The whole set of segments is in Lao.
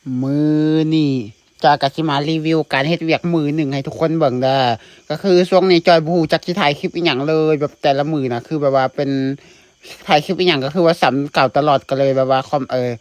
ມື້ນີ້ຈອຍກໍຊິມາຣີວິວການເຮັດວຽກມື້ໜຶ່ງໃຫ້ທຸກຄົນເບິ່ງເດີ້. ກໍຄືຊ່ວງນີ້ຈອຍບໍ່ຮູ້ຈັກຊິຖ່າຍຄລິບອີ່ຫຍັງເລີຍ, ແບບແຕ່ລະມື້ນະ ຄືແບບວ່າເປັນຖ່າຍຄລິບອີ່ຫຍັງກໍຄືວ່າຊ້ຳເກົ່າຕະຫຼອດ, ກໍເລີຍແບບວ່າຄອມ ເອີ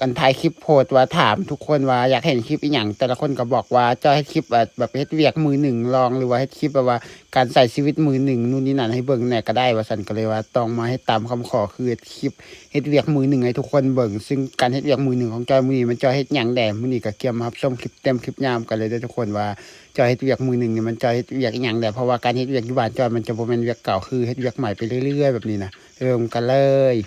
ອັນຖ່າຍຄລິບໂພສວ່າຖາມທຸກຄົນວ່າຢາກເຫັນຄລິບອີ່ຫຍັງ, ແຕ່ລະຄົນກໍບອກວ່າຈອຍເຮັດຄລິບ ແບບ ແບບເຮັດວຽກມື້ໜຶ່ງລອງ ຫຼືວ່າເຮັດຄລິບແບບວ່າການໃຊ້ຊີວິດມື້ໜຶ່ງ ນູ່ນນີ້ນັ້ນໃຫ້ເບິ່ງແດ່ກໍໄດ້ວ່າຊັ້ນ, ກໍເລີຍວ່າຕ້ອງມາເຮັດຕາມຄຳຂໍ ຄືເຮັດຄລິບ ເຮັດວຽກມື້ໜຶ່ງໃຫ້ທຸກຄົນເບິ່ງ. ຊຶ່ງການເຮັດວຽກມື້ໜຶ່ງຂອງຈອຍມື້ນີ້ ມັນຈອຍເຮັດຫຍັງແດ່? ມື້ນີ້ກໍກຽມມາຮັບຊົມຄລິບເຕັມຄລິບຍາວກັນເລີຍເດີ້ທຸກຄົນ ວ່າຈອຍເຮັດວຽກມື້ໜຶ່ງນີ້ ມັນຈອຍເຮັດວຽກອີ່ຫຍັງແດ່? ເພາະວ່າການເຮັດວຽກຢູ່ບ້ານຈອຍມັນຈະບໍ່ແມ່ນວຽກເກົ່າ, ຄືເຮັດວຽກໃໝ່ໄປເລື້ອຍໆແບບນີ້ນະ. ເລີ່ມກັນເລີຍ.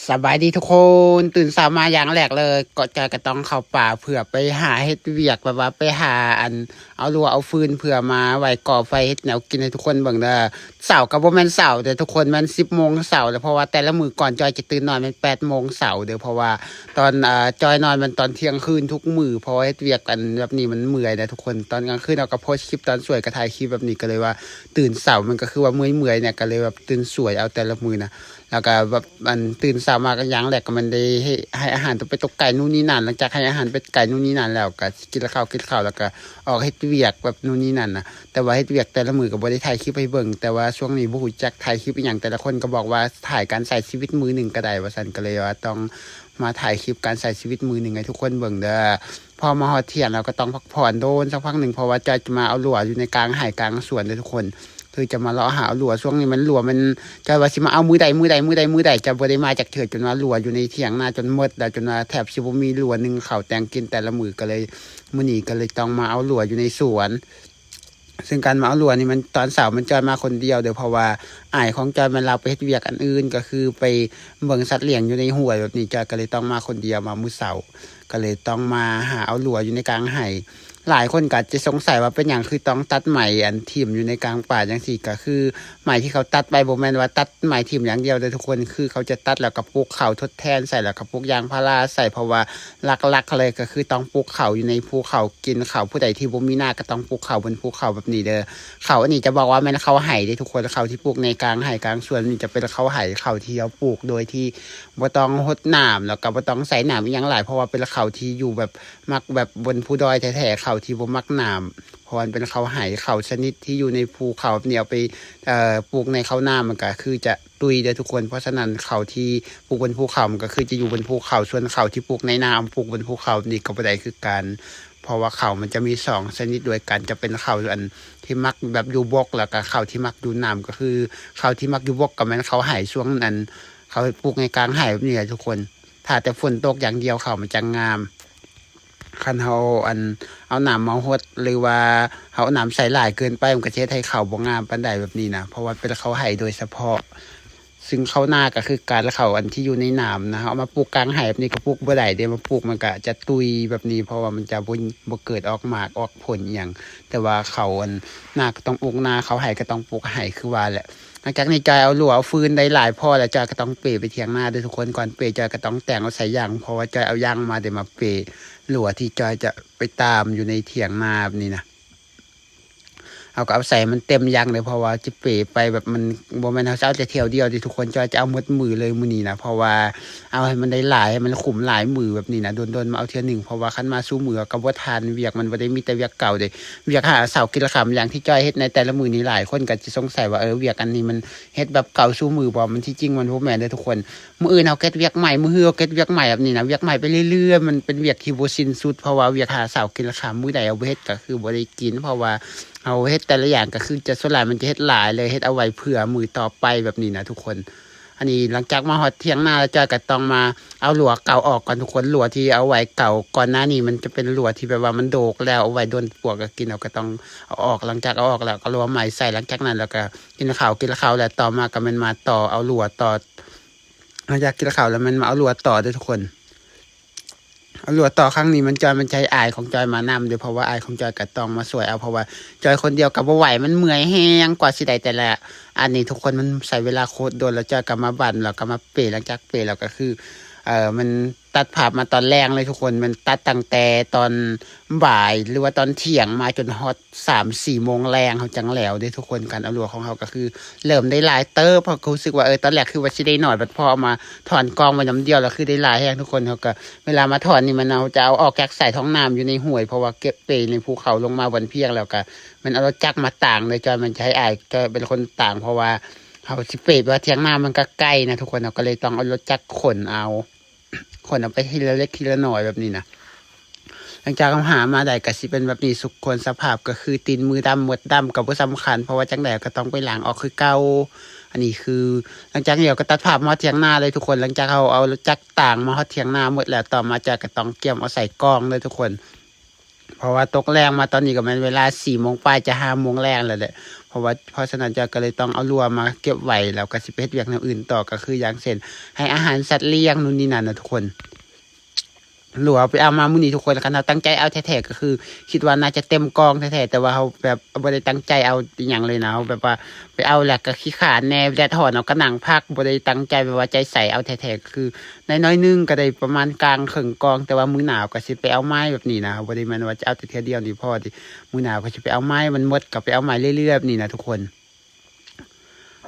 ສະບາຍດີທຸກຄົນ, ຕື່ນເຊົ້າມາຢ່າງແລກເລີຍ ກໍຈອຍກໍຕ້ອງເຂົ້າປ່າເພື່ອໄປຫາເຮັດວຽກ ແບບວ່າໄປຫາອັນ ເອົາລົວເອົາຟືນເພື່ອມາໄວ້ກໍ່ໄຟເຮັດແນວກິນໃຫ້ທຸກຄົນເບິ່ງເດີ້. ເຊົ້າກໍບໍ່ແມ່ນເຊົ້າເດີ້ທຸກຄົນ, ແມ່ນສິບໂມງເຊົ້າແລ້ວ, ເພາະວ່າແຕ່ລະມື້ກ່ອນຈອຍຈະຕື່ນນອນແມ່ນແປດໂມງເຊົ້າເດີ້, ເພາະວ່າຕອນ ເອີ ຈອຍນອນແມ່ນຕອນທ່ຽງຄືນທຸກມື້, ເພາະວ່າເຮັດວຽກອັນແບບນີ້ມັນເມື່ອຍນະທຸກຄົນ. ຕອນກາງຄືນເຮົາກໍໂພສຄລິບ, ຕອນສວຍກໍຖ່າຍຄລິບແບບນີ້, ກໍເລີຍວ່າຕື່ນເຊົ້າມັນກໍຄືວ່າເມື່ອຍໆນະ, ກໍເລີຍແບບຕື່ນສວຍເອົາແຕ່ລະມື້ນະ. ແລ້ວກໍແບບ ອັນ ຕື່ນເຊົ້າມາກໍຢ່າງແລກກໍແມ່ນໄດ້ໃຫ້ ໃຫ້ອາຫານຕົວເປັດຕົວໄກ່ນູ່ນນີ້ນັ້ນ. ຫຼັງຈາກໃຫ້ອາຫານເປັດໄກ່ນູ່ນນີ້ນັ້ນແລ້ວ ກໍກິນເຂົ້າ ກິນເຂົ້າແລ້ວກໍອອກເຮັດວຽກແບບນູ່ນນີ້ນັ້ນນະ. ແຕ່ວ່າເຮັດວຽກແຕ່ລະມື້ກໍບໍ່ໄດ້ຖ່າຍຄລິບໃຫ້ເບິ່ງ, ແຕ່ວ່າຊ່ວງນີ້ບໍ່ຮູ້ຈັກຖ່າຍຄລິບອີ່ຫຍັງ, ແຕ່ລະຄົນກໍບອກວ່າຖ່າຍການໃຊ້ຊີວິດມື້ໜຶ່ງກໍໄດ້ວ່າຊັ້ນ, ກໍເລີຍວ່າຕ້ອງມາຖ່າຍຄລິບການໃຊ້ຊີວິດມື້ໜຶ່ງໃຫ້ທຸກຄົນເບິ່ງເດີ້. ພໍມາຮອດທ່ຽງແລ້ວກໍຕ້ອງພັກຜ່ອນໂດນສັກພັກໜຶ່ງ, ເພາະວ່າຈອຍຈະມາເອົາລົວຢູ່ໃນກາງໄຮ່ກາງສວນເດີ້ທຸກຄົນ. ຄືຈະມາເລາະຫາເອົາລົວ, ຊ່ວງນີ້ມັນລົວມັນ ຈອຍວ່າຊິມາເອົາມື້ໃດ ມື້ໃດ ມື້ໃດ ມື້ໃດ ຈະບໍ່ໄດ້ມາຈັກເທື່ອ, ຈົນວ່າລົວຢູ່ໃນທ່ຽງນາຈົນໝົດແລ້ວ, ຈົນວ່າແທບຊິບໍ່ມີລົວໜຶ່ງເຂົ້າແຕ່ງກິນແຕ່ລະມື້, ກໍເລີຍ ມື້ນີ້ກໍເລີຍຕ້ອງມາເອົາລົວຢູ່ໃນສວນ. ຊຶ່ງການມາເອົາລົວນີ້ມັນ ຕອນເຊົ້າມັນຈອຍມາຄົນດຽວເດີ້, ເພາະວ່າອ້າຍຂອງຈອຍມັນລາວໄປເຮັດວຽກອັນອື່ນ, ກໍຄືໄປເບິ່ງສັດລ້ຽງຢູ່ໃນຫ້ວຍແບບນີ້, ຈອຍກໍເລີຍຕ້ອງມາຄົນດຽວ ມາມື້ເຊົ້າ, ກໍເລີຍຕ້ອງມາຫາເອົາລົວຢູ່ໃນກາງໄຮ່. ຫຼາຍຄົນກໍອາດຈະສົງໄສວ່າເປັນຫຍັງຄືຕ້ອງຕັດໄມ້ອັນຖິ້ມຢູ່ໃນກາງປ່າຈັ່ງຊີ້, ກໍຄືໄມ້ທີ່ເຂົາຕັດໄປບໍ່ແມ່ນວ່າຕັດໄມ້ຖິ້ມຢ່າງດຽວເດີ້ທຸກຄົນ, ຄືເຂົາຈະຕັດແລ້ວກໍປູກເຂົ້າທົດແທນໃສ່ ແລ້ວກໍປູກຢາງພາລາໃສ່, ເພາະວ່າຫຼັກໆເລີຍກໍຄືຕ້ອງປູກເຂົ້າຢູ່ໃນພູເຂົາ ກິນເຂົ້າ. ຜູ້ໃດທີ່ບໍ່ມີນາກໍຕ້ອງປູກເຂົ້າບົນພູເຂົາແບບນີ້ເດີ້. ເຂົ້າອັນນີ້ຈະບອກວ່າແມ່ນເຂົ້າໄຮ່ເດີ້ທຸກຄົນ, ເຂົ້າທີ່ປູກໃນກາງໄຮ່ກາງສວນນີ້ຈະເປັນເຂົ້າໄຮ່, ເຂົ້າທີ່ເຮົາປູກໂດຍທີ່ບໍ່ຕ້ອງຫົດນ້ຳ ແລ້ວກໍບໍ່ຕ້ອງໃສ່ນ້ຳອີ່ຫຍັງຫຼາຍ, ເພາະວ່າເປັນເຂົ້າທີ່ຢູ່ແບບ ມັກແບບບົນພູດອຍແທ້ໆ, ເຂົ້າທີ່ບໍ່ມັກນ້ຳ, ເພາະວ່າມັນເປັນເຂົ້າໄຮ່. ເຂົ້າຊະນິດທີ່ຢູ່ໃນພູເຂົາແບບນີ້ ເອົາໄປ ເອີ ປູກໃນເຂົ້ານາ ມັນກໍຄືຈະຕຸຍເດີ້ທຸກຄົນ. ເພາະສະນັ້ນ ເຂົ້າທີ່ປູກບົນພູເຂົາ ມັນກໍຄືຈະຢູ່ບົນພູເຂົາ, ສ່ວນເຂົ້າທີ່ປູກໃນນາ ເອົາມາປູກບົນພູເຂົານີ້ກໍບໍ່ໄດ້ຄືກັນ, ເພາະວ່າເຂົ້າມັນຈະມີສອງຊະນິດດ້ວຍກັນ, ຈະເປັນເຂົ້າອັນທີ່ມັກແບບຢູ່ບົກ ແລ້ວກໍເຂົ້າທີ່ມັກຢູ່ນ້ຳ. ກໍຄືເຂົ້າທີ່ມັກຢູ່ບົກກໍແມ່ນເຂົ້າໄຮ່, ຊ່ວງອັນເຂົາປູກໃນກາງໄຮ່ແບບນີ້ແຫຼະທຸກຄົນ. ຖ້າແຕ່ຝົນຕົກຢ່າງດຽວ ເຂົ້າມັນຈະງາມ. ຄັນເຮົາ ອັນ ເອົານ້ຳມາຫົດ ຫຼືວ່າເຮົາເອົານ້ຳໃສ່ຫຼາຍເກີນໄປ ມັນກໍຈະເຮັດໃຫ້ເຂົ້າບໍ່ງາມປານໃດແບບນີ້ນະ, ເພາະວ່າເປັນເຂົ້າໄຮ່ໂດຍສະເພາະ. ຊຶ່ງເຂົ້ານາກໍຄືກັນ, ເຂົ້າອັນທີ່ຢູ່ໃນນ້ຳນະ ເຮົາເອົາມາປູກກາງໄຮ່ແບບນີ້ກໍປູກບໍ່ໄດ້ເດ້, ມາປູກມັນກໍຈະຕຸຍແບບນີ້, ເພາະວ່າມັນຈະບໍ່ ບໍ່ເກີດອອກໝາກອອກຜົນອີ່ຫຍັງ. ແຕ່ວ່າເຂົ້າອັນນາກໍຕ້ອງປູກນາ, ເຂົ້າໄຮ່ກໍຕ້ອງປູກໄຮ່ຄືວ່າແຫຼະ. ຫຼັງຈາກນີ້ຈອຍເອົາລົວເອົາຟືນໄດ້ຫຼາຍພໍແລ້ວ, ຈອຍກໍຕ້ອງເປໄປຖຽງນາເດີ້ທຸກຄົນ. ກ່ອນເປຈອຍກໍຕ້ອງແຕ່ງເອົາສາຍຢາງ, ເພາະວ່າຈອຍເອົາຢາງມາແຕ່ມາເປລົວທີ່ຈອຍຈະໄປຕາມຢູ່ໃນຖຽງນາແບບນີ້ນະ. ເຮົາກໍເອົາໃສ່ໃຫ້ມັນເຕັມຢາງເດີ້, ເພາະວ່າຈະເປໄປແບບ ມັນບໍ່ແມ່ນເຮົາຈະເອົາແຕ່ຖ້ຽວດຽວເດ້ທຸກຄົນ, ຈອຍຈະເອົາໝົດມື້ເລີຍມື້ນີ້ນະ, ເພາະວ່າເອົາໃຫ້ມັນໄດ້ຫຼາຍ ໃຫ້ມັນຄຸ້ມຫຼາຍມື້ແບບນີ້ນະ. ດົນໆມາເອົາເທື່ອໜຶ່ງ, ເພາະວ່າຄັນມາສູ່ມື້ກໍບໍ່ທັນ, ວຽກມັນບໍ່ໄດ້ມີແຕ່ວຽກເກົ່າເດ້. ວຽກຫາເຊົ້າກິນຄ່ຳ ຢ່າງທີ່ຈອຍເຮັດໃນແຕ່ລະມື້ນີ້, ຫຼາຍຄົນກໍຈະສົງໄສວ່າ ເອີ ວຽກອັນນີ້ມັນເຮັດແບບເກົ່າສູ່ມື້ບໍ່? ມັນ ທີ່ຈິງມັນບໍ່ແມ່ນເດີ້ທຸກຄົນ. ມື້ອື່ນເຮົາເຮັດວຽກໃໝ່, ມື້ຮືເຮົາເຮັດວຽກໃໝ່ແບບນີ້ນະ, ວຽກໃໝ່ໄປເລື້ອຍໆ, ມັນເປັນວຽກທີ່ບໍ່ສິ້ນສຸດ, ເພາະວ່າວຽກຫາເຊົ້າກິນຄ່ຳ, ມື້ໃດເຮົາບໍ່ເຮັດກໍຄືບໍ່ໄດ້ກິນ, ເພາະວ່າເຮົາເຮັດແຕ່ລະຢ່າງກໍຄືຈະ ສ່ວນຫຼາຍມັນຈະເຮັດຫຼາຍເລີຍ, ເຮັດເອົາໄວ້ເພື່ອມື້ຕໍ່ໄປແບບນີ້ນະທຸກຄົນ. ອັນນີ້ຫຼັງຈາກມາຮອດຖຽງນາແລ້ວ, ຈອຍກໍຕ້ອງມາເອົາລົວເກົ່າອອກກ່ອນທຸກຄົນ. ລົວທີ່ເອົາໄວ້ເກົ່າກ່ອນໜ້ານີ້ ມັນຈະເປັນລົວທີ່ແບບວ່າມັນໂດກແລ້ວ, ເອົາໄວ້ດົນ ປວກກໍກິນ, ເຮົາກໍຕ້ອງເອົາອອກ. ຫຼັງຈາກເອົາອອກແລ້ວ ກໍລົວໃໝ່ໃສ່. ຫຼັງຈາກນັ້ນແລ້ວກໍ ກິນເຂົ້າ ກິນເຂົ້າແລ້ວ ຕໍ່ມາກໍແມ່ນມາຕໍ່ເອົາລົວຕໍ່. ຫຼັງຈາກກິນເຂົ້າແລ້ວແມ່ນມາເອົາລົວຕໍ່ເດີ້ທຸກຄົນ. ເອົາລົວຕໍ່ຄັ້ງນີ້ມັນຈອຍ ມັນຈະໃຫ້ອ້າຍຂອງຈອຍມານຳເດີ້, ເພາະວ່າອ້າຍຂອງຈອຍກໍຕ້ອງມາຊ່ວຍເອົາ, ເພາະວ່າຈອຍຄົນດຽວກໍບໍ່ໄຫວ, ມັນເມື່ອຍແຮງ ກວ່າຊິໄດ້ແຕ່ລະອັນນີ້ທຸກຄົນ. ມັນໃຊ້ເວລາໂຄດດົນ, ແລ້ວຈອຍກໍມາບັ້ນ ແລ້ວກໍມາເປ. ຫຼັງຈາກເປແລ້ວກໍຄື ເອີ ມັນຕັດພາບມາຕອນແລງເລີຍທຸກຄົນ, ມັນຕັດຕັ້ງແຕ່ຕອນບ່າຍ ຫຼືວ່າຕອນທ່ຽງມາຈົນຮອດສາມສີ່ໂມງແລງ ເຮົາຈັ່ງແລ້ວເດ້ທຸກຄົນ. ການເອົາລົວຂອງເຮົາກໍຄືເລີ່ມໄດ້ຫຼາຍເຕີບ, ເຮົາກໍຮູ້ສຶກວ່າ ເອີ ຕອນແລກຄືວ່າຊິໄດ້ໜ້ອຍ, ບັດພໍເອົາມາຖອນກອງໄວ້ນຳດຽວ ແລ້ວຄືໄດ້ຫຼາຍແຮງທຸກຄົນ. ເຮົາກໍ ເວລາມາຖອນນີ້ ມັນເຮົາຈະເອົາອອກຈາກສາຍທ້ອງນ້ຳຢູ່ໃນຫ້ວຍ ເພາະວ່າເກັບເປໃນພູເຂົາລົງມາບ່ອນພຽງ ແລ້ວກໍແມ່ນເອົາລົດຈັກມາຕາງເລີຍ. ຈອຍ ມັນຈະໃຫ້ອ້າຍຈອຍເປັນຄົນຕາງ ເພາະວ່າເຮົາຊິເປແບບວ່າຖຽງນາມັນກໍໄກນະທຸກຄົນ, ເຮົາກໍເລີຍຕ້ອງເອົາລົດຈັກຂົນເອົາ ຂົນເອົາໄປທີລະເລັກທີລະໜ້ອຍແບບນີ້ນະ. ຫຼັງຈາກເຮົາຫາມາໄດ້ກໍຊິເປັນແບບນີ້ທຸກຄົນ, ສະພາບກໍຄືຕີນມືດຳໝົດ, ດຳກໍບໍ່ສຳຄັນ ເພາະວ່າຈັ່ງໃດກໍຕ້ອງໄປລ້າງອອກຄືເກົ່າ. ອັນນີ້ຄື ຫຼັງຈາກນີ້ເຮົາກໍຕັດພາບມາຮອດຖຽງນາເລີຍທຸກຄົນ. ຫຼັງຈາກເຮົາເອົາລົດຈັກຕາງມາຮອດຖຽງນາໝົດແລ້ວ, ຕໍ່ມາຈອຍກໍຕ້ອງກຽມເອົາໃສ່ກ່ອງເລີຍທຸກຄົນ, ເພາະວ່າຕົກແລງມາຕອນນີ້ກໍແມ່ນເວລາສີ່ໂມງປາຍຈະຫ້າໂມງແລງແລ້ວແຫຼະ. ເພາະວ່າ ເພາະສະນັ້ນຈອຍກໍເລີຍຕ້ອງເອົາລົວມາເກັບໄວ້ ແລ້ວກໍຊິໄປເຮັດວຽກແນວອື່ນຕໍ່ ກໍຄືຢ່າງເຊັ່ນ ໃຫ້ອາຫານສັດລ້ຽງນູ່ນນີ້ນັ້ນນະທຸກຄົນ. ຫຼືວ່າໄປເອົາມາມື້ນີ້ທຸກຄົນ, ຄັນເຮົາຕັ້ງໃຈເອົາແທ້ໆ ກໍຄືຄິດວ່າໜ້າຈະເຕັມກ່ອງແທ້ໆ, ແຕ່ວ່າເຮົາແບບບໍ່ໄດ້ຕັ້ງໃຈເອົາອີ່ຫຍັງເລີຍນະ, ເຮົາແບບວ່າໄປເອົາແລ້ວກໍຂີ້ຄ້ານແດ່, ແດດຮ້ອນເຮົາກໍນັ່ງພັກ, ບໍ່ໄດ້ຕັ້ງໃຈແບບວ່າໃຈໃສ່ເອົາແທ້ໆ. ຄືໄດ້ໜ້ອຍໜຶ່ງ ກໍໄດ້ປະມານກາງເຄິ່ງກ່ອງ, ແຕ່ວ່າມື້ໜ້າກໍຊິໄປເອົາໃໝ່ແບບນີ້ນະ, ເຮົາບໍ່ໄດ້ແມ່ນວ່າຈະເອົາແຕ່ເທື່ອດຽວນີ້ພໍເດ, ມື້ໜ້າກໍຊິໄປເອົາໃໝ່, ມັນໝົດກໍໄປເອົາໃໝ່ເລື້ອຍໆ ແບບນີ້ນະທຸກຄົນ.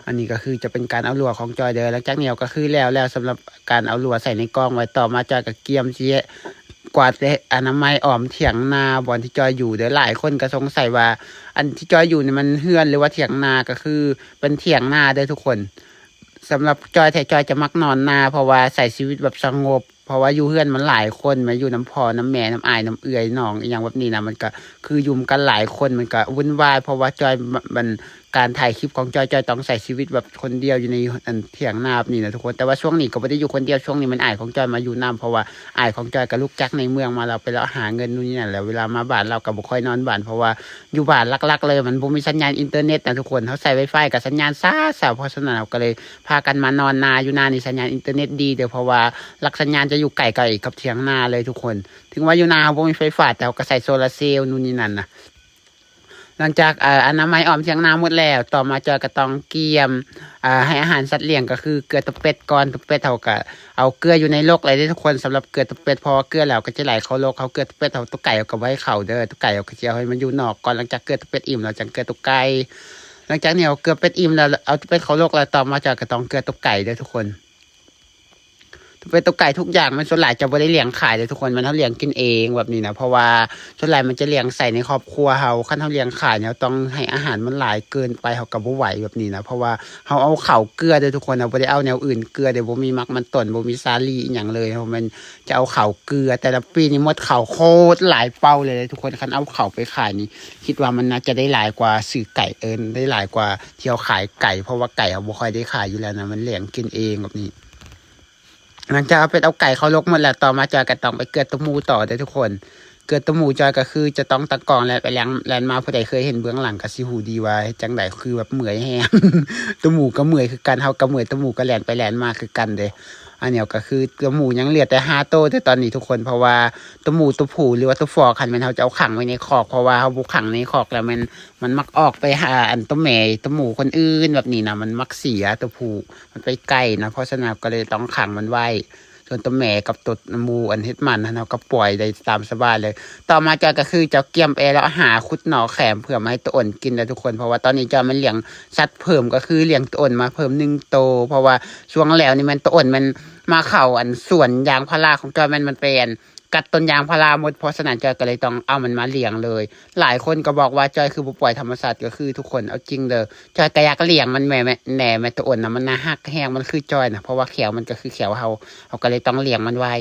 ອັນນີ້ກໍຄືຈະເປັນການເອົາລົວຂອງຈອຍເດີ. ຫຼັງຈາກນີ້ກໍຄືແລ້ວແລ້ວ ສຳລັບການເອົາລົວໃສ່ໃນກ່ອງໄວ້, ຕໍ່ມາຈອຍກໍກຽມຊິກວາດ ແລະ ອະນາໄມອ້ອມຖຽງນາບ່ອນທີ່ຈອຍຢູ່ເດີ. ຫຼາຍຄົນກໍສົງໄສວ່າ ອັນທີ່ຈອຍຢູ່ນີ້ມັນເຮືອນ ຫຼືວ່າຖຽງນາ? ກໍຄືເປັນຖຽງນາເດີທຸກຄົນ. ສຳລັບຈອຍແທ້ ຈອຍຈະມັກນອນນາ ເພາະວ່າໃຊ້ຊີວິດແບບສະຫງົບ, ເພາະວ່າຢູ່ເຮືອນມັນຫຼາຍຄົນ, ມາຢູ່ນຳພໍ່ນຳແມ່ ນຳອ້າຍນຳເອື້ອຍນ້ອງອີ່ຫຍັງແບບນີ້ນະ, ມັນກໍຄືຢູ່ນຳກັນຫຼາຍຄົນ ມັນກໍວຸ່ນວາຍ. ເພາະວ່າຈອຍ ມັນ ການຖ່າຍຄລິບຂອງຈອຍ ຈອຍຕ້ອງໃຊ້ຊີວິດແບບຄົນດຽວຢູ່ໃນ ອັນ ຖຽງນາແບບນີ້ນະທຸກຄົນ. ແຕ່ວ່າຊ່ວງນີ້ກໍບໍ່ໄດ້ຢູ່ຄົນດຽວ, ຊ່ວງນີ້ແມ່ນອ້າຍຂອງຈອຍມາຢູ່ນຳ, ເພາະວ່າອ້າຍຂອງຈອຍກໍລຸກຈາກໃນເມືອງມາ, ລາວໄປເລາະຫາເງິນນູ່ນນີ້ນັ້ນ, ແລ້ວເວລາມາບ້ານລາວກໍບໍ່ຄ່ອຍນອນບ້ານ, ເພາະວ່າຢູ່ບ້ານຫຼັກໆເລີຍ ມັນບໍ່ມີສັນຍານອິນເຕີເນັດນະທຸກຄົນ. ເຮົາໃຊ້ Wi-Fi ກໍສັນຍານຊ້າໆ, ເພາະສະນັ້ນເຮົາກໍເລີຍພາກັນມານອນນາ. ຢູ່ນານີ້ສັນຍານອິນເຕີເນັດດີເດີ, ເພາະວ່າຫຼັກສັນຍານຈະຢູ່ໃກ້ໆກັບຖຽງນາເລີຍທຸກຄົນ. ເຖິງວ່າຢູ່ນາເຮົາບໍ່ມີໄຟຟ້າ ແຕ່ເຮົາກໍໃຊ້ໂຊລາເຊວນູ່ນນີ້ນັ້ນນະ. ຫຼັງຈາກ ເອີ ອະນາໄມອ້ອມຖຽງນາໝົດແລ້ວ, ຕໍ່ມາຈອຍກໍຕ້ອງກຽມ ເອີ ໃຫ້ອາຫານສັດລ້ຽງ ກໍຄືເກືອຕົວເປັດກ່ອນ. ຕົວເປັດເຮົາກໍເອົາເກືອຢູ່ໃນລົກເລີຍເດ້ທຸກຄົນ. ສຳລັບເກືອຕົວເປັດ ເພາະວ່າເກືອແລ້ວກໍຈະໄຫຼເຂົ້າລົກ, ເຮົາເກືອຕົວເປັດ ເຮົາຕົວໄກ່ເຮົາກໍບໍ່ໃຫ້ເຂົ້າເດີ, ຕົວໄກ່ເຮົາກໍຊິເອົາໃຫ້ມັນຢູ່ນອກກ່ອນ. ຫຼັງຈາກເກືອຕົວເປັດອີ່ມແລ້ວ ຈັ່ງເກືອຕົວໄກ່. ຫຼັງຈາກນີ້ເຮົາເກືອເປັດອີ່ມແລ້ວ ເອົາຕົວເປັດເຂົ້າລົກແລ້ວ, ຕໍ່ມາຈອຍກໍຕ້ອງເກືອຕົວໄກ່ເດີທຸກຄົນ. ເປັນຕົວໄກ່ທຸກຢ່າງ ມັນສ່ວນຫຼາຍຈະບໍ່ໄດ້ລ້ຽງຂາຍເດ້ທຸກຄົນ, ມັນເຮົາລ້ຽງກິນເອງແບບນີ້ນະ. ເພາະວ່າສ່ວນຫຼາຍມັນຈະລ້ຽງໃສ່ໃນຄອບຄົວເຮົາ, ຄັນເຮົາລ້ຽງຂາຍນີ້ ເຮົາຕ້ອງໃຫ້ອາຫານມັນຫຼາຍເກີນໄປ ເຮົາກໍບໍ່ໄຫວແບບນີ້ນະ. ເພາະວ່າເຮົາເອົາເຂົ້າເກືອເດີທຸກຄົນ, ເຮົາບໍ່ໄດ້ເອົາແນວອື່ນເກືອເດ້, ບໍ່ມີໝາກມັນຕົ້ນ ບໍ່ມີສາລີອີ່ຫຍັງເລີຍ, ເຮົາແມ່ນຈະເອົາເຂົ້າເກືອ. ແຕ່ລະປີນີ້ໝົດເຂົ້າໂຄດຫຼາຍເປົາເລີຍເດ້ທຸກຄົນ, ຄັນເອົາເຂົ້າໄປຂາຍນີ້ ຄິດວ່າມັນໜ້າຈະໄດ້ຫຼາຍກວ່າຊື້ໄກ່ ເອີ ໄດ້ຫຼາຍກວ່າທີ່ເຮົາຂາຍໄກ່, ເພາະວ່າໄກ່ເຮົາບໍ່ຄ່ອຍໄດ້ຂາຍຢູ່ແລ້ວນະ, ມັນລ້ຽງກິນເອງແບບນີ້. ຫຼັງຈາກເອົາເປັດເອົາໄກ່ເຂົ້າລົກໝົດແລ້ວ, ຕໍ່ມາຈອຍກໍຕ້ອງໄປເກືອໂຕໝູ່ຕໍ່ເດ້ທຸກຄົນ. ເກືອໂຕໝູ່ ຈອຍກໍຄືຈະຕ້ອງຕາກ້ອງແລ່ນໄປແລ່ນ ແລ່ນມາ, ຜູ້ໃດເຄີຍເຫັນເບື້ອງຫຼັງກໍຊິຮູ້ດີວ່າເຮັດຈັ່ງໃດ, ຄືແບບເມື່ອຍແຮງ. ໂຕໝູ່ກໍເມື່ອຍຄືກັນ, ເຮົາກໍເມື່ອຍ, ໂຕໝູ່ກໍແລ່ນໄປແລ່ນມາຄືກັນເດ້. ອັນນີ້ກໍຄືໂຕໝູ່ຍັງເຫຼືອແຕ່ຫ້າໂຕເດ້ຕອນນີ້ທຸກຄົນ, ເພາະວ່າໂຕໝູ່ໂຕຜູ້ ຫຼືວ່າໂຕຟອກຫັ້ນ ແມ່ນເຮົາຈະເອົາຂັງໄວ້ໃນຄອກ, ເພາະວ່າເຮົາບໍ່ຂັງໃນຄອກແລ້ວ ແມ່ນມັນມັກອອກໄປຫາອັນໂຕແມ່ໂຕໝູ່ຄົນອື່ນແບບນີ້ນະ, ມັນມັກເສຍໂຕຜູ້. ມັນໄປໄກນະ, ເພາະສະນັ້ນເຮົາກໍເລີຍຕ້ອງຂັງມັນໄວ້. ສ່ວນໂຕແມ່ກັບໂຕໝູ່ອັນເຮັດໝັ້ນຫັ້ນ ເຮົາກໍປ່ອຍໄດ້ຕາມສະບາຍເລີຍ. ຕໍ່ມາຈອຍກໍຄືຈອຍກຽມແອເລາະຫາຂຸດໜໍ່ແຂມເພື່ອມາໃຫ້ໂຕອົນກິນເດີທຸກຄົນ, ເພາະວ່າຕອນນີ້ຈອຍແມ່ນລ້ຽງສັດເພີ່ມ, ກໍຄືລ້ຽງໂຕອົນມາເພີ່ມໜຶ່ງໂຕ, ເພາະວ່າຊ່ວງແລ້ວນີ້ແມ່ນໂຕອົນແມ່ນມາເຂົ້າອັນສວນຢາງພາລາຂອງຈອຍ, ແມ່ນມັນໄປອັນ ກັດຕົ້ນຢາງພາລາໝົດ, ເພາະສະນັ້ນຈອຍກໍເລີຍຕ້ອງເອົາມັນມາລ້ຽງເລີຍ. ຫຼາຍຄົນກໍບອກວ່າຈອຍຄືບໍ່ປ່ອຍທຳມະຊາດ, ກໍຄືທຸກຄົນເອົາຈິງເດີ, ຈອຍກໍຢາກລ້ຽງມັນແໝ່ ແໝ່ ແໜ່ ແໝ່ ໂຕອົນນະ, ມັນໜ້າຮັກແຮງ, ມັນຄືຈອຍນະ, ເພາະວ່າແຂ້ວມັນກໍຄືແຂ້ວເຮົາ, ເຮົາກໍເລີຍຕ້ອງລ້ຽງມັນໄວ້.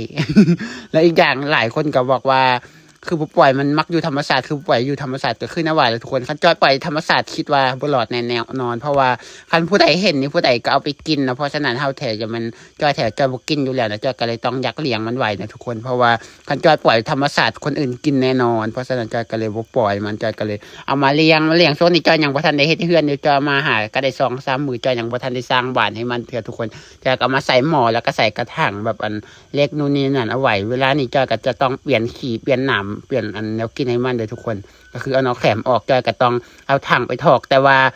ແລະ ອີກຢ່າງຫຼາຍຄົນກໍບອກວ່າ ຄືບໍ່ປ່ອຍ ມັນມັກຢູ່ທຳມະຊາດ, ຄືບໍ່ປ່ອຍຢູ່ທຳມະຊາດກໍຄືແນວວ່າແຫຼະທຸກຄົນ. ຄັນຈອຍປ່ອຍທຳມະຊາດ ຄິດວ່າບໍ່ລອດແນ່ ແນ່ນອນ, ເພາະວ່າຄັນຜູ້ໃດເຫັນນີ້ ຜູ້ໃດກໍເອົາໄປກິນນະ, ເພາະສະນັ້ນເຮົາແທ້ຈະແມ່ນ ຈອຍແທ້ຈອຍບໍ່ກິນຢູ່ແລ້ວນະ, ຈອຍກໍເລີຍຕ້ອງຢາກລ້ຽງມັນໄວ້ນະທຸກຄົນ, ເພາະວ່າຄັນຈອຍປ່ອຍທຳມະຊາດຄົນອື່ນກິນແນ່ນອນ, ເພາະສະນັ້ນຈອຍກໍເລີຍບໍ່ປ່ອຍມັນ, ຈອຍກໍເລີຍເອົາມາລ້ຽງ ມາລ້ຽງ. ຊ່ວງນີ້ຈອຍຍັງບໍ່ທັນໄດ້ເຮັດເຮືອນຢູ່, ຈອຍມາຫາກໍໄດ້ສອງສາມມື້, ຈອຍຍັງບໍ່ທັນໄດ້ສ້າງບ້ານໃຫ້ມັນເທື່ອທຸກຄົນ, ຈອຍກໍເອົາມາໃສ່ໝໍ້ ແລ້ວກໍໃສ່ກະຖາງແບບອັນເຫຼັກນູ່ນນີ້ນັ້ນເອົາໄວ້. ເວລານີ້ຈອຍກໍຈະຕ້ອງປ່ຽນຂີ້ປ່ຽນນ້ຳ ປ່ຽນອັນແນວກິນໃຫ້ມັນເດີທຸກຄົນ, ກໍຄືເອົາໜໍ່ແຂມອອກ, ຈອຍກໍຕ້ອງເອົາຖັງໄປຖອກ, ແຕ່ວ່າ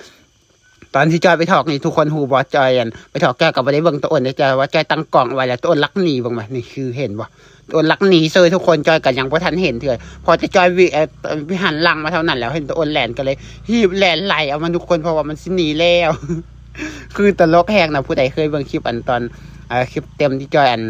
ຕອນທີ່ຈ້ອຍໄປຖອກນີ້ ທຸກຄົນຮູ້ບໍ່? ຈ້ອຍ ອັນ ໄປຖອກ ຈ້ອຍກໍບໍ່ໄດ້ເບິ່ງໂຕອົນເດ້ ຈ້ອຍວ່າຈ້ອຍຕັ້ງກ້ອງໄວ້ແລ້ວ ໂຕອົນລັກໜີ ເບິ່ງມາ ນີ້ຄືເຫັນບໍ່? ໂຕອົນລັກໜີເຊີຍ ທຸກຄົນ. ຈ້ອຍກໍຍັງບໍ່ທັນເຫັນເທື່ອ ເພາະແຕ່ຈ້ອຍວິ ເອີ ວິຫັນຫຼັງມາເທົ່ານັ້ນແລ້ວ ເຫັນໂຕອົນແລ່ນ ກໍເລີຍຮີບແລ່ນໄລ່ເອົາມັນ ທຸກຄົນ ເພາະວ່າມັນຊິໜີແລ້ວ. ຄືຕະຫຼົກແຮງນະ. ຜູ້ໃດເຄີຍເບິ່ງຄລິບ ອັນ ຕອນ ເອີ ຄລິບເຕັມທີ່ຈ້ອຍ ອັນ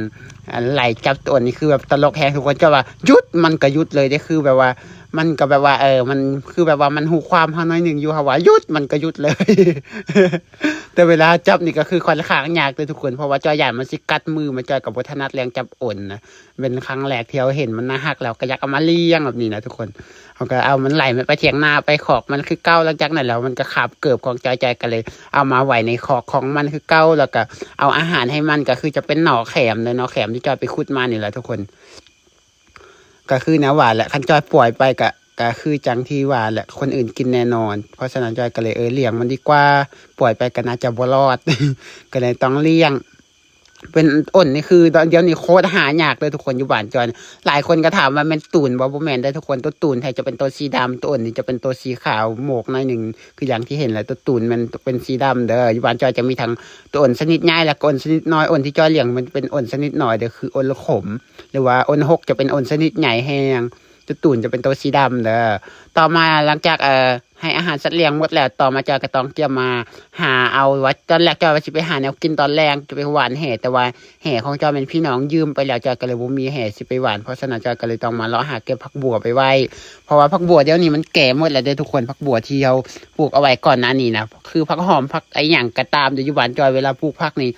ອັນ ໄລ່ຈັບໂຕອົນນີ້ ຄືແບບຕະຫຼົກແຮງ ທຸກຄົນ. ຈ້ອຍວ່າ ຢຸດ! ມັນກໍຢຸດເລີຍເດ້ ຄືແບບວ່າ ມັນກໍແບບວ່າ ເອີ ມັນ ຄືແບບວ່າມັນຮູ້ຄວາມເຮົາໜ້ອຍໜຶ່ງຢູ່ ເຮົາວ່າ ຢຸດ! ມັນກໍຢຸດເລີຍ. ແຕ່ເວລາຈັບນີ້ກໍຄືຂ້ອນຂ້າງຍາກເດີທຸກຄົນ ເພາະວ່າຈ້ອຍຢ້ານມັນຊິກັດມື ມາ ຈ້ອຍກໍບໍ່ຖະໜັດເລື່ອງຈັບອົນນະ. ເປັນຄັ້ງແລກທີ່ເຮົາເຫັນ ມັນໜ້າຮັກ ແລ້ວກໍຢາກເອົາມາລ້ຽງແບບນີ້ນະທຸກຄົນ. ເຮົາກໍເອົາມັນໄຫຼໄປຖຽງນາ ໄປຄອກມັນຄືເກົ່າ. ຫຼັງຈາກນັ້ນແລ້ວ ມັນກໍຄາບເກີບຂອງຈ້ອຍ ຈ້ອຍກໍເລີຍເອົາມາໄວ້ໃນຄອກຂອງມັນຄືເກົ່າ ແລ້ວກໍເອົາອາຫານໃຫ້ມັນ ກໍຄືຈະເປັນໜໍ່ແຂມເດີ ໜໍ່ແຂມທີ່ຈ້ອຍໄປຂຸດມານີ້ແຫຼະທຸກຄົນ. ກໍຄືແນວວ່າແຫຼະ ຄັນຈ້ອຍປ່ອຍໄປກໍ ກໍຄືຈັ່ງທີ່ວ່າແຫຼະ ຄົນອື່ນກິນແນ່ນອນ. ເພາະສະນັ້ນຈ້ອຍກໍເລີຍ ເອີ ລ້ຽງມັນດີກວ່າ ປ່ອຍໄປກໍໜ້າຈະບໍ່ລອດ ກໍເລີຍຕ້ອງລ້ຽງ. ເປັນ ອົນນີ້ຄືດຽວນີ້ໂຄດຫາຍາກເລີຍທຸກຄົນ ຢູ່ບ້ານຈ້ອຍ. ຫຼາຍຄົນກໍຖາມວ່າແມ່ນຕູນບໍ່? ບໍ່ແມ່ນເດີທຸກຄົນ ໂຕຕູນແທ້ຈະເປັນໂຕສີດຳ ໂຕອົນນີ້ຈະເປັນໂຕສີຂາວໂໝກໜ້ອຍໜຶ່ງ ຄືຢ່າງທີ່ເຫັນແຫຼະ. ໂຕຕູນແມ່ນເປັນສີດຳເດີ. ຢູ່ບ້ານຈ້ອຍຈະມີທັງໂຕອົນຊະນິດໃຫຍ່ ແລ້ວກໍອົນຊະນິດນ້ອຍ. ອົນທີ່ຈ້ອຍລ້ຽງມັນເປັນອົນຊະນິດນ້ອຍເດີ ຄືອົນລະຂົມ ຫຼືວ່າອົນຫົກຈະເປັນອົນຊະນິດໃຫຍ່ແຮງ. ໂຕຕູນຈະເປັນໂຕສີດຳເດີ. ຕໍ່ມາຫຼັງຈາກ ເອີ ໃຫ້ອາຫານສັດລ້ຽງໝົດແລ້ວ ຕໍ່ມາຈອຍກໍຕ້ອງກຽມມາຫາເອົາ ວ່າຕອນແລກຈອຍວ່າຊິໄປຫາແນວກິນຕອນແລງ ຈະໄປຫວ່ານແຫ ແຕ່ວ່າແຫຂອງຈອຍແມ່ນພີ່ນ້ອງຢືມໄປແລ້ວ ຈອຍກໍເລີຍບໍ່ມີແຫຊິໄປຫວ່ານ. ເພາະສະນັ້ນຈອຍກໍເລີຍຕ້ອງມາເລາະຫາເກັບຜັກບົວໄປໄວ້ ເພາະວ່າຜັກບົວດຽວນີ້ມັນແກ່ໝົດແລ້ວເດ້ທຸກຄົນ. ຜັກບົວທີ່ເຮົາປູກເອົາໄວ້ກ່ອນໜ້ານີ້ນະ ຄືຜັກຫອມ ຜັກອີ່ຫຍັງກໍຕາມເດ້ ຢູ່ບ້ານຈອຍເວລາປູກຜັກນີ້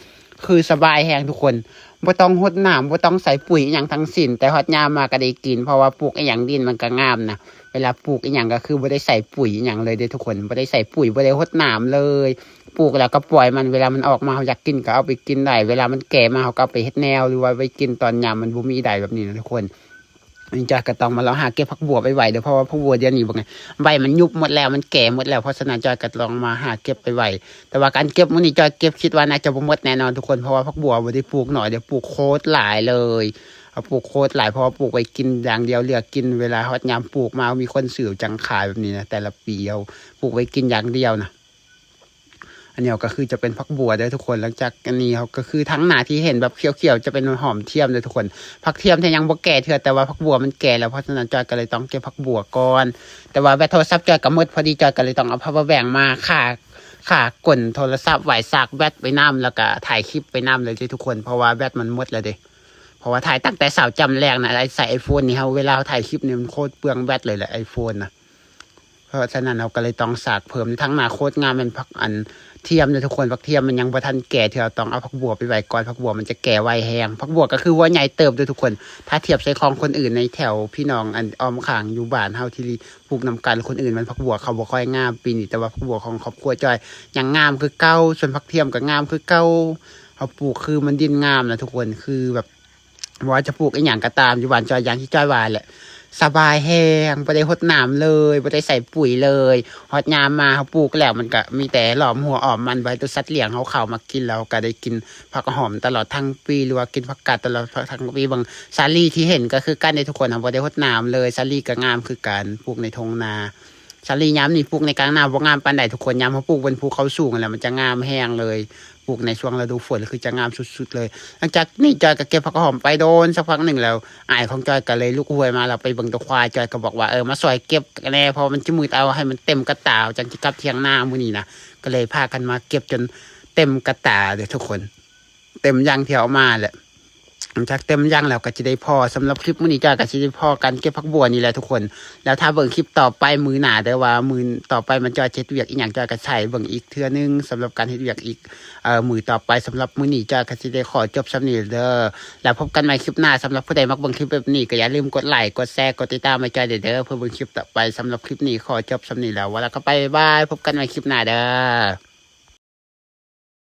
ຄືສະບາຍແຮງທຸກຄົນ ບໍ່ຕ້ອງຫົດນ້ຳ ບໍ່ຕ້ອງໃສ່ປຸ໋ຍອີ່ຫຍັງທັງສິ້ນ ແຕ່ຮອດຍາມມາກໍໄດ້ກິນ ເພາະວ່າປູກອີ່ຫຍັງດິນມັນກໍງາມນະ. ເວລາປູກອີ່ຫຍັງກໍຄືບໍ່ໄດ້ໃສ່ປຸ໋ຍອີ່ຫຍັງເລີຍເດ້ທຸກຄົນ ບໍ່ໄດ້ໃສ່ປຸ໋ຍ ບໍ່ໄດ້ຫົດນ້ຳເລີຍ. ປູກແລ້ວກໍປ່ອຍມັນ ເວລາມັນອອກມາ ເຮົາຢາກກິນກໍເອົາໄປກິນໄດ້ ເວລາມັນແກ່ມາ ເຮົາກໍເອົາໄປເຮັດແນວ ຫຼືວ່າໄປກິນຕອນຍາມມັນບໍ່ມີໄດ້ແບບນີ້ນະທຸກຄົນ. ອັນນີ້ຈອຍກໍຕ້ອງມາເລາະຫາເກັບຜັກບົວໄປໄວ້ເດີ ເພາະວ່າຜັກບົວດຽວນີ້ເບິ່ງ ໃບມັນຍຸບໝົດແລ້ວ ມັນແກ່ໝົດແລ້ວ ເພາະສະນັ້ນຈອຍກໍຕ້ອງມາຫາເກັບໄປໄວ້. ແຕ່ວ່າການເກັບມື້ນີ້ຈອຍເກັບຄິດວ່າໜ້າຈະບໍ່ໝົດແນ່ນອນທຸກຄົນ ເພາະວ່າຜັກບົວບໍ່ໄດ້ປູກໜ້ອຍເດ້ ປູກໂຄດຫຼາຍເລີຍ ເຮົາປູກໂຄດຫຼາຍ ເພາະວ່າປູກໄວ້ກິນຢ່າງດຽວ ເລືອກກິນ ເວລາຮອດຍາມປູກມາ ມີຄົນຊື້ຈັ່ງຂາຍແບບນີ້ນະ. ແຕ່ລະປີເຮົາປູກໄວ້ກິນຢ່າງດຽວນະ. ອັນນີ້ກໍຄືຈະເປັນຜັກບົວເດີທຸກຄົນ. ຫຼັງຈາກອັນນີ້ເຮົາກໍຄືທັງໜ້າທີ່ເຫັນແບບຂຽວໆ ຈະເປັນຫອມທຽມເດີທຸກຄົນ. ຜັກທຽມແທ້ຍັງບໍ່ແກ່ເທື່ອ ແຕ່ວ່າຜັກບົວມັນແກ່ແລ້ວ ເພາະສະນັ້ນຈອຍກໍເລີຍຕ້ອງເກັບຜັກບົວກ່ອນ. ແຕ່ວ່າແບັດໂທລະສັບຈອຍກໍໝົດພໍດີ ຈອຍກໍເລີຍຕ້ອງເອົາ power bank ມາຄາ ຄາກົ້ນໂທລະສັບໄວ້ ຊາກແບັດໄປນຳ ແລ້ວກໍຖ່າຍຄລິບໄປນຳເລີຍເດ້ທຸກຄົນ ເພາະວ່າແບັດມັນໝົດແລ້ວເດ້. ເພາະວ່າຖ່າຍຕັ້ງແຕ່ເຊົ້າຈຳແລງນະ ໄອ້ໃຊ້ iPhone ນີ້ ເຮົາ ເວລາເຮົາຖ່າຍຄລິບນີ້ມັນໂຄດເປືອງແບັດເລີຍແຫຼະ iPhone ນະ. ເພາະສະນັ້ນເຮົາກໍເລີຍຕ້ອງຊາກເພີ່ມ. ທາງໜ້າໂຄດງາມແມ່ນຜັກອັນທຽມເດີທຸກຄົນ ຜັກທຽມມັນຍັງບໍ່ທັນແກ່ເທື່ອ ຕ້ອງເອົາຜັກບົວໄປໄວ້ກ່ອນ ຜັກບົວມັນຈະແກ່ໄວແຮງ. ຜັກບົວກໍຄືຫົວໃຫຍ່ເຕີບເດີທຸກຄົນ ຖ້າທຽບໃສ່ຂອງຄົນອື່ນໃນແຖວພີ່ນ້ອງອັນອ້ອມຂ້າງຢູ່ບ້ານເຮົາທີ່ປູກນຳກັນ ຄົນອື່ນມັນຜັກບົວເຂົາບໍ່ຄ່ອຍງາມປີນີ້ ແຕ່ວ່າຜັກບົວຂອງຄອບຄົວຈອຍຍັງງາມຄືເກົ່າ ສ່ວນຜັກທຽມກໍງາມຄືເກົ່າ. ເຮົາປູກຄືມັນດິນງາມນະທຸກຄົນ ຄືແບບ ບໍ່ວ່າຈະປູກອີ່ຫຍັງກໍຕາມ ຢູ່ບ້ານຈອຍ ຢ່າງທີ່ຈອຍວ່າແຫຼະ ສະບາຍແຮງ ບໍ່ໄດ້ຫົດນ້ຳເລີຍ ບໍ່ໄດ້ໃສ່ປຸ໋ຍເລີຍ. ຮອດຍາມມາເຮົາປູກແລ້ວ ມັນກໍມີແຕ່ລ້ອມຫົວອ້ອມມັນ ບໍ່ໃຫ້ໂຕສັດລ້ຽງເຮົາເຂົ້າມາກິນ ແລ້ວເຮົາກໍໄດ້ກິນຜັກຫອມຕະຫຼອດທັງປີ ຫຼືວ່າກິນຜັກກາດຕະຫຼອດທັງປີ. ເບິ່ງສາລີທີ່ເຫັນກໍຄືກັນເດ້ທຸກຄົນ ເຮົາບໍ່ໄດ້ຫົດນ້ຳເລີຍ ສາລີກໍງາມຄືກັນ ປູກໃນທົ່ງນາ. ສາລີຍາມນີ້ປູກໃນກາງນາບໍ່ງາມປານໃດທຸກຄົນ ຍາມເຮົາປູກເປັນພູເຂົາສູງຫັ້ນແຫຼະ ມັນຈະງາມແຮງເລີຍ. ປູກໃນຊ່ວງລະດູຝົນຄືຈະງາມສຸດໆເລີຍ. ຫຼັງຈາກນີ້ຈອຍກໍເກັບຜັກຫອມໄປໂດນສັກພັກໜຶ່ງແລ້ວ ອ້າຍຂອງຈອຍກໍເລີຍລຸກຮວຍມາ ແລ້ວໄປເບິ່ງຕົວຄວາຍ ຈອຍກໍບອກວ່າ ເອີ ມາຊ່ອຍເກັບແດ່ ເພາະວ່າມັນຈະມືດເອົາ ໃຫ້ມັນເຕັມກະຕາ ຈັ່ງຊິກັບທ່ຽງນາມື້ນີ້ນະ. ກໍເລີຍພາກັນມາເກັບຈົນເຕັມກະຕາເດີທຸກຄົນ ເຕັມຢ່າງທີ່ເອົາມາແຫຼະ. ຫຼັງຈາກເຕັມຢ່າງແລ້ວກໍຈະໄດ້ພໍ ສຳລັບຄລິບມື້ນີ້ຈອຍກໍຊິໄດ້ພໍການເກັບຜັກບົວນີ້ແຫຼະທຸກຄົນ. ແລ້ວຖ້າເບິ່ງຄລິບຕໍ່ໄປມື້ໜ້າເດີ ວ່າມື້ຕໍ່ໄປມັນຈອຍຈະເຮັດວຽກອີ່ຫຍັງ ຈອຍກໍໃຫ້ເບິ່ງອີກເທື່ອໜຶ່ງ ສຳລັບການເຮັດວຽກອີກ ເອີ ມື້ຕໍ່ໄປ. ສຳລັບມື້ນີ້ຈອຍກໍຊິໄດ້ຂໍຈົບສ່ຳນີ້ເດີ ແລ້ວພົບກັນໃໝ່ຄລິບໜ້າ. ສຳລັບຜູ້ໃດມັກເບິ່ງຄລິບແບບນີ້ກໍຢ່າລືມກົດໄລ ກົດແຊ ກົດຕິດຕາມໃຫ້ຈອຍເດີ ເພື່ອເບິ່ງຄລິບຕໍ່ໄປ. ສຳລັບຄລິບນີ້ຂໍຈົບສ່ຳນີ້ແລ້ວ ແລ້ວກໍບາຍບາຍ ພົບກັນໃໝ່ຄລິບໜ້າເດີ.